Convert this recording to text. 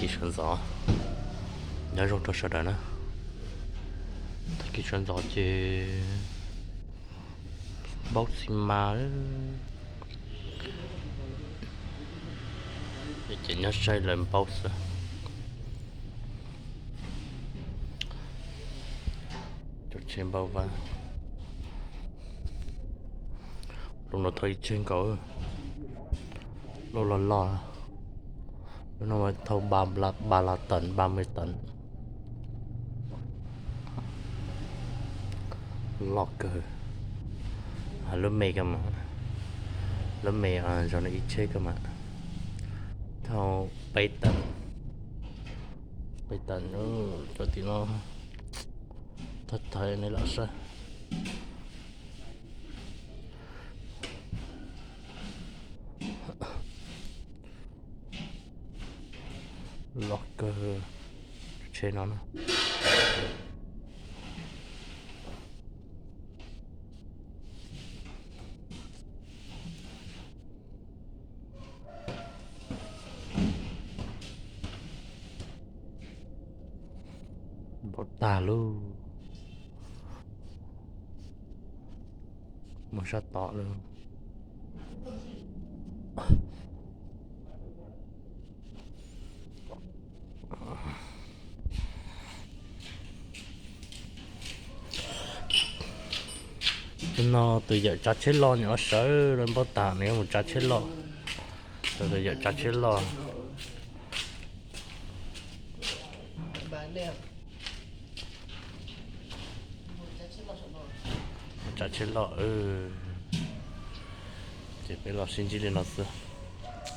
Sawv ntxov, nyob zoo rau sawv daws na. Tag kis sawv ntxov ces npau xi mas, ces nyob saib lawv npau xwb. Cov tsheb npau vab, lub no thauj ib tsheb nkaus, lub loj loj, lub no thauj ba la teev, ba me teev, loj kawg. Lub me ko mas, lub me zog no ib tsheb ko mas thauj peb teev, peb teev. Cov tim no thawj thawj nej los saib. Loj kawg tsheb no na. Npau tag lauj. Mus sab tom lawm. Tus no tus yawm tsav tsheb loj nyob sawv lawv npau tag nws yuav mus tsav tsheb loj. Tus yawm tsav tsheb loj, tsav tsheb loj. Ces peb los sib ntsib li no xwb.